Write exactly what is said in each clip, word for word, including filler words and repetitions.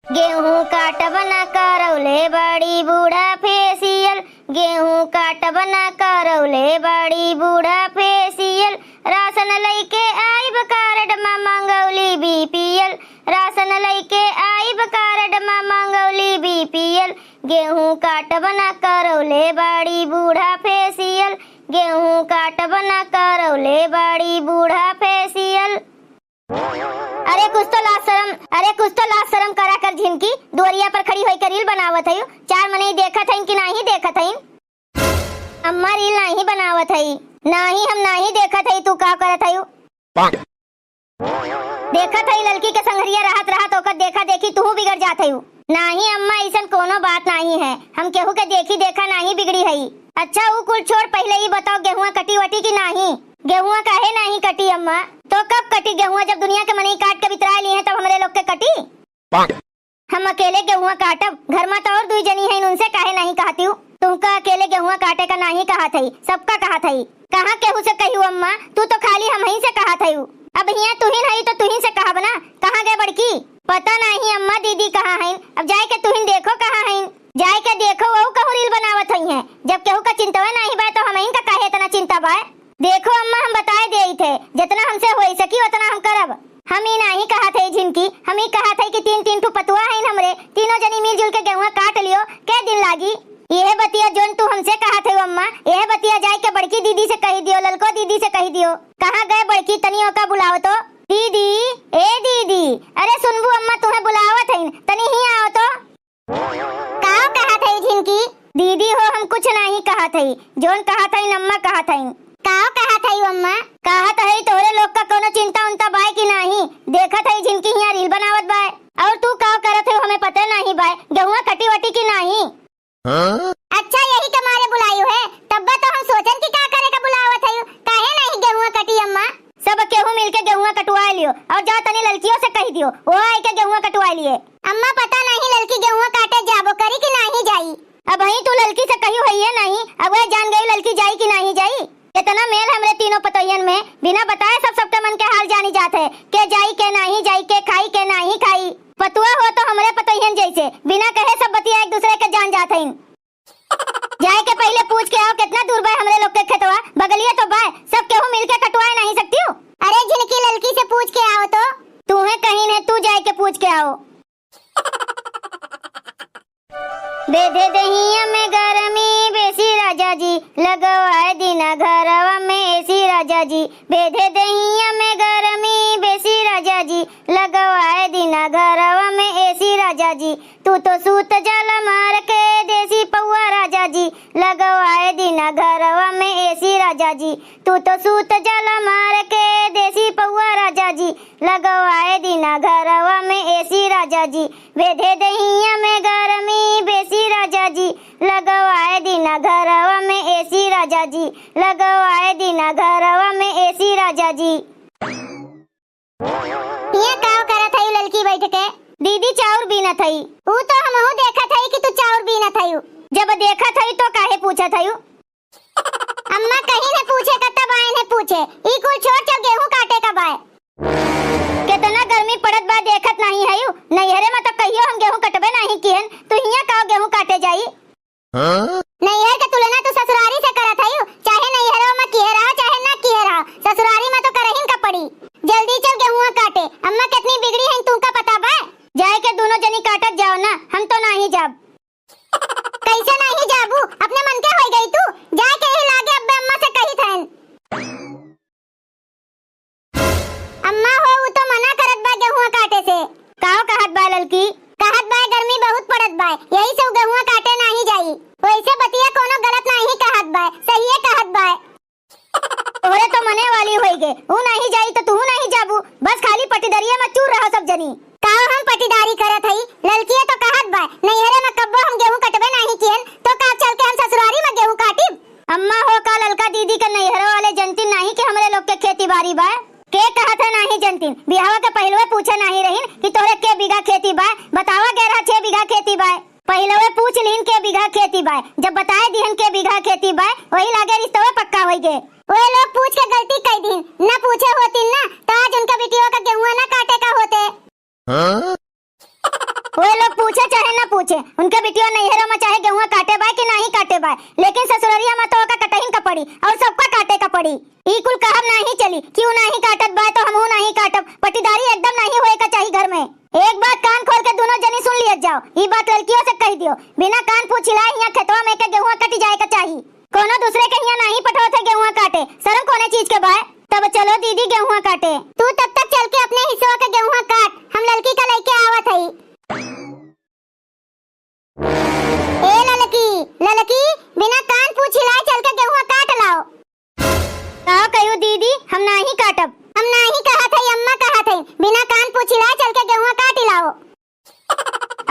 गेहूं काटब ना करौले बाड़ी बूढ़ा facial, गेहूं काटब ना करौले बाड़ी बूढ़ा facial। राशन लइके आइब card मा मंगौली BPL, राशन लइके आइब card मा मंगौली BPL। गेहूं काटब ना करौले बाड़ी बूढ़ा facial, गेहूं काटब ना करौले बाड़ी बूढ़ा facial। अरे कुछ तो लाज शरम, अरे कुछ तो लाज शरम करा कर झिनकी, दुअरिया पर खड़ी होइके reel बनावत हयू, चार मनई देखत हइन कि नाहीं देखत हइन? अम्मा reel नाहीं बनावत हई, नाहीं हम नाहीं देखत हई तू का करत हयू। देखत हई ललकी के संघरिया रहत रहत ओकर देखा देखी तुहू बिगड़ जात हयू। नाहीं अम्मा अइसन कोनो बात नाहीं है, हम केहू के देखी देखा नाहीं बिगड़ी हई। अच्छा ऊ कुल छोड़, पहिले ई बताओ गेहुआ कटी वटी कि नाहीं? गेहुआ काहे नाहीं कटी अम्मा? तो कब कटी गेहुआ? जब दुनिया के मनई काट के बितराय ली हैं तब हमरे लोग के कटी? हम अकेले गेहुआ काटब? घर मा तो और दुई जनी हईन, उनसे काहे नाहीं कहतिउ? तुहका अकेले गेहुआ काटे का नाहीं कहत हई, सबका कहत हई। कहाँ केहू से कहिउ अम्मा, तू तो खाली हमहीं से कहत हईउ। अब हियाँ तुहिन हई तो तुहिन से कहब ना, कहाँ गए बड़की? पता नाहीं अम्मा दीदी कहाँ हईन, अब जाइके तुहिन देखो कहाँ हईन। जाइके देखो वहू कहूँ reel बनावत होइहैं, जब केहू का चिंतवे नाहीं बाय तो हमहिन का काहे इतना चिंता बाय? देखो अम्मा, हम बताए देइत है, जितना हमसे होई सकी उतना हम करब। हम ई नाहीं कहत है झिनकी, हम ई कहत है कि तीन तीन ठो पतुआ हईन हमरे, तीनों जनी मिलजुल के गेहुआ काट लियो, कै दिन लागी? यह बतिया जोन तू हमसे कहत है अम्मा, यह बतिया जाइके बड़की दीदी से कहि दियो, ललको दीदी से कहि दियो। कहाँ गए बड़की, तनी ओका बुलाओ तो। दीदी, ए दीदी, अरे सुनबू अम्मा तुहें बुलावत हईन, तनी हियाँ आओ तो। काव कहत हई झिनकी? दीदी हो, हम कुछ नाहीं कहत हई, जोन कहत हईन अम्मा कहत हईन। काव कहत हई अम्मा? कहत हई तोहरे लोग का कोनो चिंता उंता बाय कि नाहीं? देखत हई झिनकी हियाँ reel बनावत बाय। और तू काव करत हई हमें पते नाहीं बाय, गेहुआ कटी वटी कि नाहीं? हाँ? अच्छा यही के मारे बुलायू है, तब्बा तो हम सोचन कि का करे का बुलावत हई, काहे नाहीं गेहुआ कटी अम्मा? सब केहू मिलके गेहुआ कटवाय लियो और जा तनी ललकियो से कहि दियो, वो आइके गेहुआ कटवाय लिए। अम्मा पता नाहीं ललकी गेहुआ काटे जाबो करी कि नाहीं जाई। अबहीं तू ललकी से कहियो हइये नाहीं, अब वह जान गई ललकी जाई कि नाहीं जाई। इतना मेल हमरे तीनों पतोहियन में, बिना बताए सब सबके मन के हाल जानी जात है, के जाई के नाहीं जाई, के खाई के नाहीं खाई। पतुआ हो तो हमरे पतोहियन जैसे, बिना कहे सब बतिया एक दूसरे के जान जात हईन। जाइके पहिले पूछ के आओ, कितना दूर बाय हमरे लोग के खेतवा? बगलिए तो बाय, सब केहू मिलके कटवाए नाहीं सकतिउ? अरे झिनकी ललकी से पूछ के आओ तो। तुहें कहिन है, तू जाइके पूछ के आओ। बेधे देहिया में गरमी बेसी राजा जी, लगवाए दीना घरवा में AC राजा जी। बेधे देहिया में गरमी बेसी राजा जी, लगवाए दीना घरवा में AC राजा जी। तू तो सूत जाला मार के देसी पौआ राजा जी, लगवाए दीना घरवा में AC राजा जी। तू तो सूत जाला मार के देसी पौआ राजा जी, लगवाए दीना घरवा में AC राजा जी। बेधे देहिया में गरमी बेसी राजा जी, लगवाए दीना घरवा में AC राजा जी, लगवाए दीना घरवा में AC राजा जी। हियाँ काव करत हई ललकी बैठ के? दीदी चाउर बीनत हई। ऊ तो हमहू देखत हई कि तू चाउर बीनत हई। जब देखत हई तो काहे पूछत हई? अम्मा कहिन है पूछे का तब आइन है पूछे। ई कुल छोड़, चल गेहूं काटे का बाय। केतना गर्मी पड़त बा, देखत नाहीं हयू? नैहरे में तो कहियो हम गेहूं कटबे नाहीं किहन, तू हियां काव गेहूं काटे जाई? हाँ? नैहर के तुलना तू ससुरारी से करत हयू, चाहे नैहरो में किहे रहा, चाहे ना किहे रहा, ससुरारी में तो करहिन का पड़ी। जल्दी चल गेहुआ काटे, अम्मा कितनी बिगड़ी हैं तुमका पता बा? जाए के दोनों जनी काटत जाओ ना, हम तो नाहीं जाब। कैसे नाहीं जाबू? अपने मन के होई गई तू। जाए के यही लागे अब्बे अम्मा से कही थन। अम्मा हो, उ तो मना करत बा गेहुआ काटे से। काव कहत बा ललकी? कहत बा गर्मी बहुत पड़त बा, यही से उ गेहुआ काटे नाहीं जाई। वैसे बतिया कोनो गलत नाहीं कहत बा, सहिए कहत बा। तोहरे तो मने वाली होई गे, ऊ नाहीं जाई तो तू नाहीं जाबू। बस खाली पटीदरिये में चूर रहो सब जनी। का हम पटीदारी करत हई? ललकिया तो कहत बा, नैहरे में कब्बो हम गेहूं कटबे नाहीं किहन, तो का चल के हम ससुरारी में गेहूं काटिब? अम्मा हो, का ललका दीदी के नैहरे वाले जनती नाहीं कि हमरे लोग के खेती बारी बा? के कहत है नाहीं जनतीन? बिहावा के पहिलवे पूछे नाहीं रहिन कि तोहरे के बीघा खेती बा? बतावा गए रहा छह बीघा खेती बा। पहिलवे पूछ लिहिन के बीघा खेती बाय, जब बताए दिहन के बीघा खेती बाय, वही लागे रिश्तवे पक्का होई गे। ओए लोग पूछ के गलती कई दिहिन, ना पूछे होतिन ना, तो आज उनका बिटियों का गेहुआ ना काटे का होते। हाँ? ओए लोग पूछे चाहे ना पूछे, उनके बिटिया नैहरों में चाहे गेहुआ काटे बाय कि नाही काटे बाय, लेकिन ससुररिया में तो ओका कटहिन का पड़ी और सबका काटे का पड़ी। ई कुल कहब नाही चली कि उ नाही काटत बाय तो हमहू नाही काटब। पटीदारी एकदम नाही होए का चाही घर में। एक बात कान खोल के दोनों जनी सुन लियत जाओ, ई बात लड़कियों से कह दियो, बिना कान पूछ हिलाए हियां खेतवा में के गेहुआ कटी जाए का चाही। कोनो दूसरे के हियां नाही पठवत है गेहुआ काटे, शर्म कोने चीज के बाय? तब चलो दीदी गेहुआ काटे। तू तब तक चल के अपने हिस्सवा के गेहुआ काट, हम लड़की का लइके आवत हई। ए ललकी, ललकी, बिना कान पूछ हिलाए चल के गेहुआ काट लाओ। का कहियो दीदी, हम नाही काटब। हम नाही कहत हई, अम्मा कहत हई, बिना कान पूछ हिलाए चल के गेहुआ काट लाओ।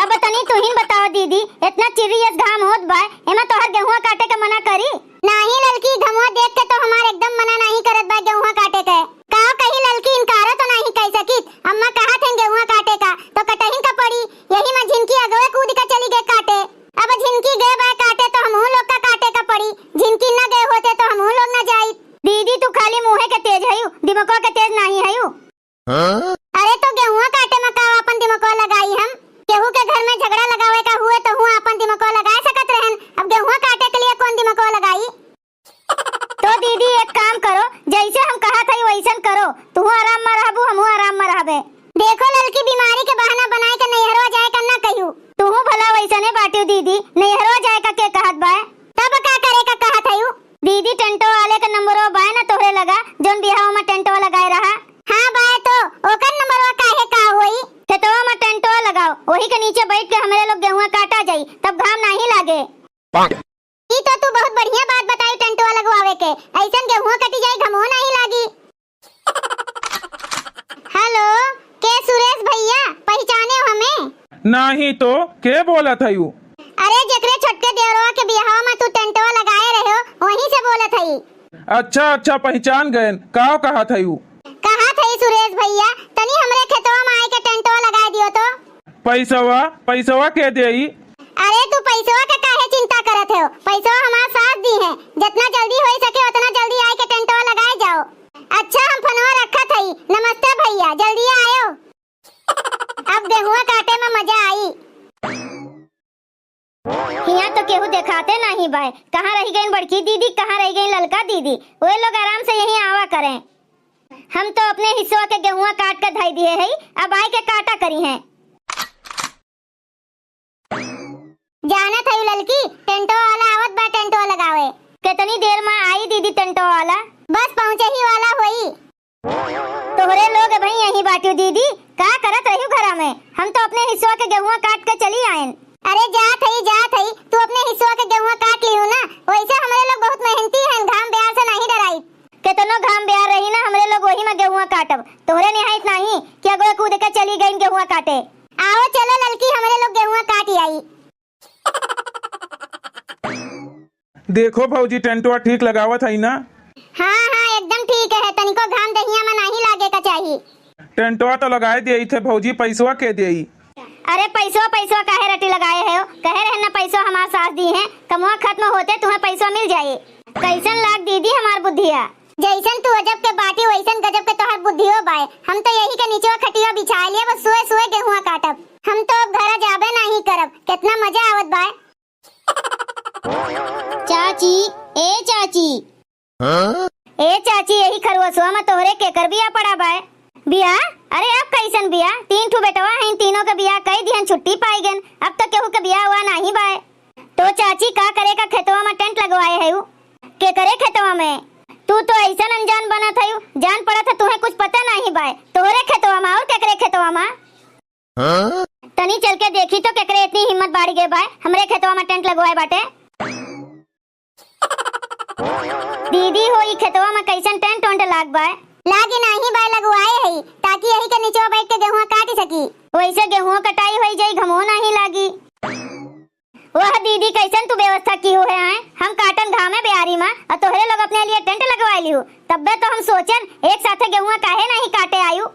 अब तनी तुहिन बताओ दीदी, इतना चिर्रियस घाम होत बा, एमा तोहर गेहुआ काटे के मना करी? नाही ललकी, घमुआ देख के तो हमार एकदम मना नाही करत बा गेहुआ काटे के। का कही ललकी, इनकारो तो नाही कह सकित। अम्मा कहत हन गेहुआ काटे का, तो कटहिन का पड़ी। यही में झिनकी अगवे कूद के चली गए काटे। अब झिनकी गए बा काटे तो हमहू लोग का काटे का पड़ी। झिनकी न गए होते तो हमहू लोग न जाइत। दीदी तू खाली मुँहे के तेज हयू, दिमगवा के तेज नाही हयू। हाँ? अरे तो गेहुआ काटे में का आपन दिमगवा लगाई हम? केहू के घर में झगड़ा लगावे का हुए तो हुआ आपन दिमगवा लगा सकत रहन। अब गेहुआ काटे के लिए कौन दिमगवा लगाई? तो दीदी एक काम करो, जैसे हम कहत हई वैसन करो, तुहू आराम में रहबू, हमहू आराम में रहबे। देखो ललकी, बीमारी के बहाना बनाए के नैहरवा जाए का ना कहियो। तुहू भला वैसने बाटियो दीदी, नैहरवा जाए का के कहत बाय? तब का करे का कहत हयू? दीदी टेंटो वाले के नंबरो बाय ना तोहरे लगा, जौन बियाह में टेंटवा लगाए रहा? हाँ बाय, तो ओकर नंबरवा काहे का होई? खेतवा में टेंटवा लगाओ, वही के नीचे बैठ के हमरे लोग गेहुआ काटा जाई, तब घाम नाही लागे। ई तो तू बहुत बढ़िया बात बताई टेंटवा लगवावे के, ऐसन गेहुआ कटी जाई, घमो नाही लागी। हेलो, के सुरेश भैया, पहिचाने हो हमें? नाही तो, के बोलत हयू? अरे जेकरे छोटके देवरवा के बियाहवा में तू टेंटवा लगाए रहे हो, वहीं से बोलत हई। अच्छा अच्छा, पहिचान गएन। का कहत हयू? कहत हई सुरेश भैया, तनी हमरे खेतवा में आए के टेंटवा लगाए दियो तो। पैसवा, पैसवा के देई? अरे तू पैसवा के काहे चिंता करत हो? पैसवा हमार सास दी है, जितना जल्दी होई सके उतना जल्दी आए के टेंटवा लगाए जाओ। अच्छा हम फोनवा रखत हई, नमस्ते भैया, जल्दी आयो। अब गेहुआ काटे में मजा आई। हियाँ तो केहू देखाते नाही बाय। कहाँ रहि गइन बड़की दीदी, कहाँ रहि गइन ललका दीदी? ओए लोग आराम से यहीं आवा करें। हम तो अपने हिस्सवा के गेहुआ काट के धई दिहे हई, अब आए के काटा करिहें। जानत हई ललकी, टेंटो वाला आवत बा टेंटो लगावे। कितनी देर में आई दीदी टेंटो वाला? बस पहुँचे ही वाला होई। तोहरे लोग भाई यहीं बाटियो दीदी, का करत रहियो घरा में? हम तो अपने हिस्सवा के गेहुआ काट के चली आएन। अरे जात हई, जात हई, तू अपने हिस्सवा के गेहुआ काट लिहू ना, वैसे हमरे लोग बहुत मेहनती हैं, घाम ब्यार से नहीं डराई। केतनो घाम ब्यार रही ना, हमरे लोग वही में गेहुआ काटब, तोहरे निहाइत नहीं कि अगवे कूद के चली गईन गेहुआ काटे। आओ चलो ललकी, हमरे लोग गेहुआ काट आई। देखो भौजी, टेंटवा ठीक लगावत हई ना? हाँ, हाँ, एकदम ठीक है, तनिको घाम दहिया में नाही लागे का चाही। टेंटवा तो लगाए देई थे भौजी, पैसवा के देई? अरे पैसवा, पैसवा काहे रटी लगाए हो? कहे रहे ना पैसवा हमार सास दी है, कमवा खत्म होते तुम्हें पैसवा मिल जाए। कैसन लाग दीदी हमार बुद्धिया? जैसन तू अजब के बाटी वैसन गजब के तोहर बुद्धियो बाय। हम तो यही के नीचवा खटिया बिछा लिया, बस सोए सोए गेहुआ काटब। हम तो अब घरा जाबे नाही करब, कितना मजा आवत बाय। चाची, ए चाची। हाँ? ए चाची, यही खरवसवा में तोहरे केकर बियाह पड़ा बाय? बियाह? अरे अब कैसन बियाह? तीन ठू बेटवा हैं, तीनों के बियाह कई दिहन, छुट्टी पाई गन। अब तो केहू के बियाह हुआ नाही बाय। तो चाची का करे का खेतवा में टेंट लगवाए है? केकरे खेतवा में? तू तो ऐसन अनजान बनत है, जान पड़त है तुम्हें कुछ पता नाही बाय। तोहरे खेतवा में और केकरे खेतवा में? हाँ? तनी चल के देखी तो केकरे इतनी हिम्मत बाढ़ गए बाय, हमरे खेतवा में टेंट लगवाए बाटे। दीदी हो, ई खेतवा में कैसन टेंट वेंट लाग बाय? लागी नाही बाय, लगवाए है, ताकि यही के नीचवा बैठ के गेहुआ काट सकी। वैसे गेहुआ कटाई होई जाई, घमो नाही लागी। वाह दीदी, कैसन तू व्यवस्था की हो है, आए? हम काटन घामे बेयारी में, और तोहरे लोग अपने लिए टेंट लगवाए लिहू। तब्बे तो हम सोचन, एक साथे गेहुआ काहे नाही काटे आयु।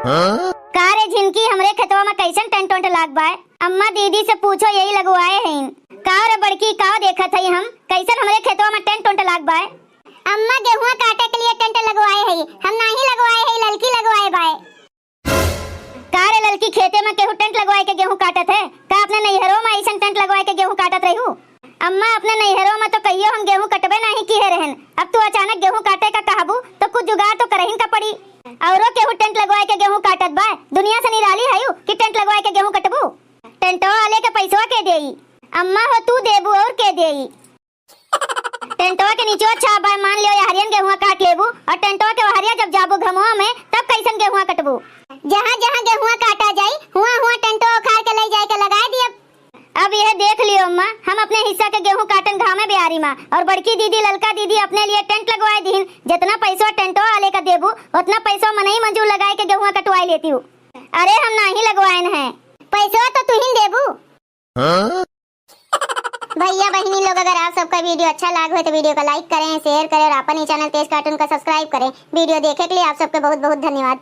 हाँ? का रे झिनकी, हमरे खेतवा में कैसन टेंट वेंट लाग बाय? अम्मा दीदी से पूछो, यही लगवाए हैं। का रे बड़की, का देखत हई हम, कैसन हमरे खेतवा में टेंट वेंट लाग बाय? अम्मा गेहुआ काटे के लिए टेंट लगवाए है, हम नाही लगवाए है, ललकी लगवाए बाय। अरे ललकी, खेते में केहू टेंट लगवाए के गेहूं काटत है? का अपने नैहरो में अइसन टेंट लगवाए के गेहूं काटत रहू? अम्मा, अपने नैहरो में तो कहियो हम गेहूं कटबे नाहीं किहे रहन। अब तू अचानक गेहूं काटे का कहबू तो कुछ जुगाड़ तो करहिन का पड़ी। औरो केहू टेंट लगवाए के गेहूं काटत बा? दुनिया से निराली हयू कि टेंट लगवाए के गेहूं कटबू? टेंटवा वाले के पैसवा के देई? अम्मा हो, तू देबू और के देई? टेंटवा के नीचवा छाप बा, मान लियो यहरियन गेहुआ काट लेबू और टेंटवा के वहरिया जब जाबू घमुआ में, तब कैसन गेहुआ कटबू? जहाँ जहाँ गेहुआ काटा जाई, हुआ हुआ टेंटवा उखाड़ के ले जाए के लगाए दियब। अब यह देख लियो अम्मा, हम अपने हिस्सा के गेहूं काटन घामे बिहारी मा, और बड़की दीदी, ललका दीदी अपने लिए टेंट लगवाए दीहिन। जितना पैसवा टेंटवा वाले का देबू, उतना पैसवा मनई मजूर लगाए के गेहुआ कटवाए लेती हूँ। अरे हम नाही लगवाएन है। पैसवा तो तुहिन देबू। हाँ? भैया बहिनी लोग, अगर आप सबका वीडियो अच्छा लाग हो तो वीडियो का लाइक करें, शेयर करें और अपन ही चैनल तेज कार्टून का सब्सक्राइब करें। वीडियो देखे के लिए आप सबके बहुत बहुत धन्यवाद।